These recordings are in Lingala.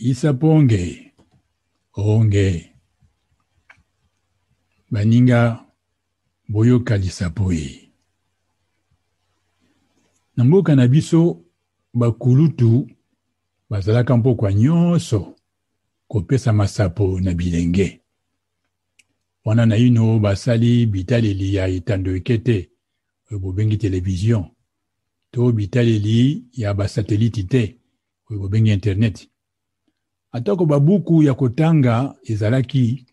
Isaponge onge baninga boyoka lisapo ye. Na mboka na biso bakulutu bazalaka mpokwa nyonso kopesa masapo na bilenge. Wana naino basali bitaleli ya etando eke te oyo bobengi television to bitaleli ya basateliti te oyo bobengi internet. Atako babuku ya kotanga ezalaki,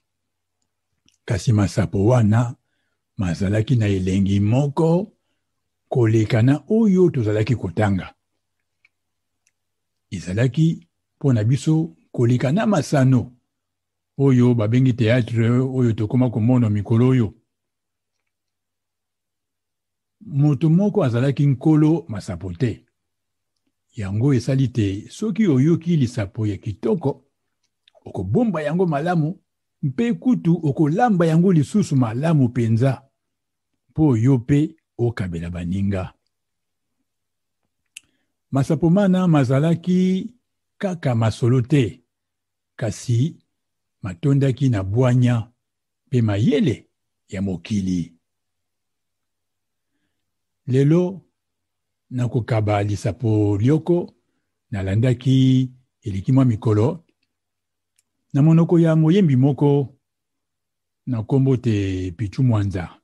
kasi masapo wana mazalaki na elengi moko koleka na oyo tozalaki kotanga. Ezalaki mpo na biso koleka na masano oyo babengi theatre oyo tokoma komona mikolo oyo. Moto moko azalaki nkolo masapo te. Yango esali te soki oyoki lisapo ya kitoko, okobomba yango malamu mpe kutu okolamba yango lisusu malamu mpenza mpo yo mpe okabela baninga. Masapo mana mazalaki kaka masolo te, kasi matondaki na bwanya mpe mayele ya mokili. Lelo nakokaba lisapo lyoko nalandaki eleki mwa mikolo na monoko ya moyembi moko na nkombo te Pichu Mwanza.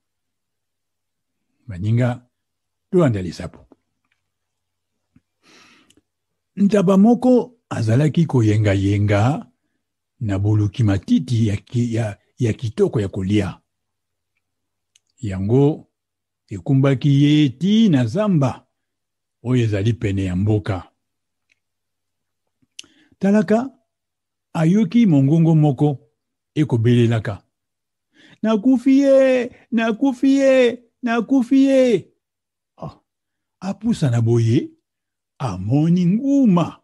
Baninga, tolanda lisapo. Ntaba moko azalaki koyengayenga na boluki matiti ya, ya, ya kitoko ya kolia. Yango ekumbaki ye tii na zamba oyo ezali pene ya mboka. Talaka, ayoki mongongo moko ekobelelaka, Nakufi ye! Nakufi ye! Nakufi ye! Oh, apusana boye, amoni nguma.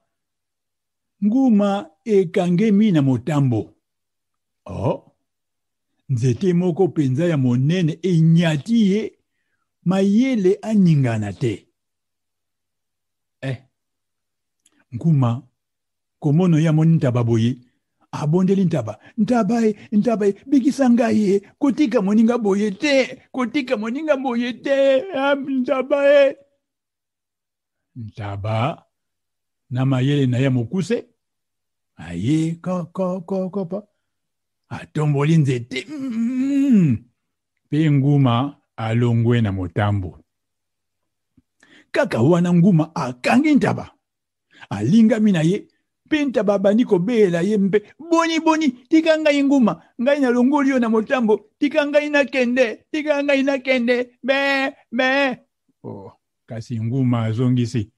Nguma ekangemi na motambo. Oh, nzete moko mpenza ya monene enyati ye, mayele aningana te. Eh, nguma komono ye amoni ntaba boye, abondeli ntaba, ntaba e, ntaba e, bikisa ngai e, kotika moninga boye te, kotika moninga boye te, ah, ntaba e. Ntaba na mayele na ye mokuse aye kokokokopa atomboli nzete mpe nguma alongwe na motambo. Kaka wana nguma akangi ntaba, alingami na ye mpe ntaba abandi kobelela ye mpe boni boni, tika ngai nguma, ngai nalongoli yo na motambo, tika ngai nakende, tika ngai nakende, be be. Oh, kasi nguma azongisi,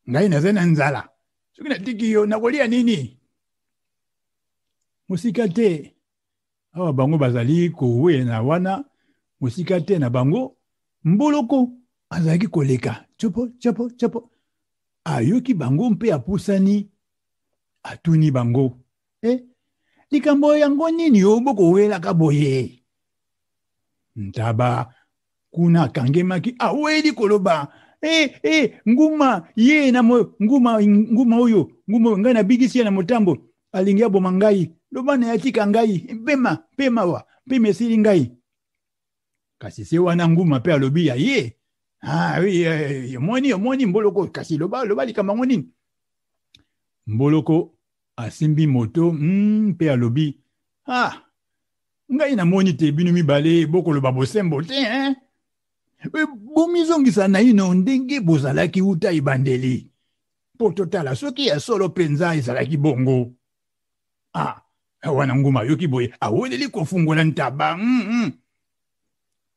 ngai nazali na nzala, soki natiki yo nakolia nini? Mosika te awa bango bazali kowela wana, mosika te na bango, mboloko azalaki koleka tsopo tsopo tsopo, ayoki bango mpe apusani, atuni bango, eh, likambo yango nini oyo bokowelaka boye? Ntaba kuna akangemaki, aweli koloba, eh, eh, nguma ye na mo, nguma, nguma oyo, nguma oyo ngai nabikisi ye na motambo, alingi aboma ngai, loba na ye atika ngai, mpema, mpema wa, mpema esili ngai. Kasi se wana nguma mpe alobi ya ye, ah, oui, eh, omoni, omoni mboloko, kasi loba, loba likambo yango nini? Mboloko asimbi moto mpe alobi, ah, ngai namoni te bino mibale bokoloba bosembo te, hein? Bomizongisa naino ndenge bozalaki uta ebandeli, mpo totala soki ya solo mpenza ezalaki bongo. Ah, wana nguma ayoki boye, aweleli kofungola ntaba.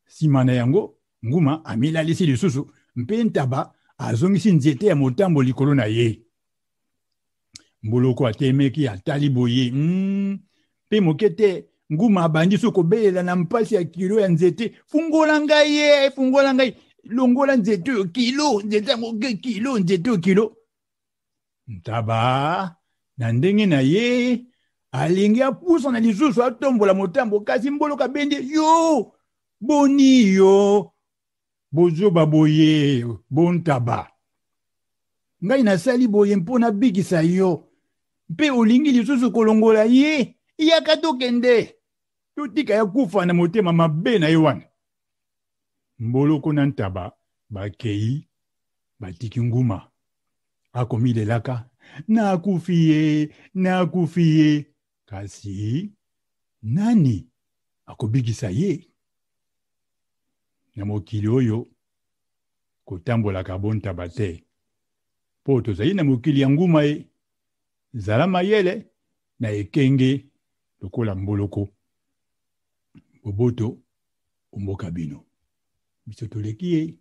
Nsima na yango, nguma amilalisi lisusu mpe ntaba azongisi nzete ya motambo likolo na ye. Mboloko atemeki, atali boye, mpe moke te nguma abandi so kobelela na mpasi ya kilo ya nzete, fungola ngai ye, fungola ngai, longola nzete oyo kilo, nzete yango kilo, nzete oyo kilo. Ntaba na ndenge na ye alingi apusana lisusu atombola motambo, kasi mboloko abendi yo, boni yo bozoba boye bontaba. Ngai nasali boye mpo nabikisa yo, mpe olingi lisusu kolongola ye? Yaka tokende, totika ya kufa na motema mabe na ye wana. Mboloko na ntaba bakei, batiki nguma. Akomilelaka, nakufi ye, nakufi ye. Kasi nani akobikisa ye? Na mokili oyo kotambolaka bontaba te, mpo tozali na mokili ya nguma ye. Zala mayele na ekenge lokola mboloko. Boboto omboka bino. Biso toleki ye.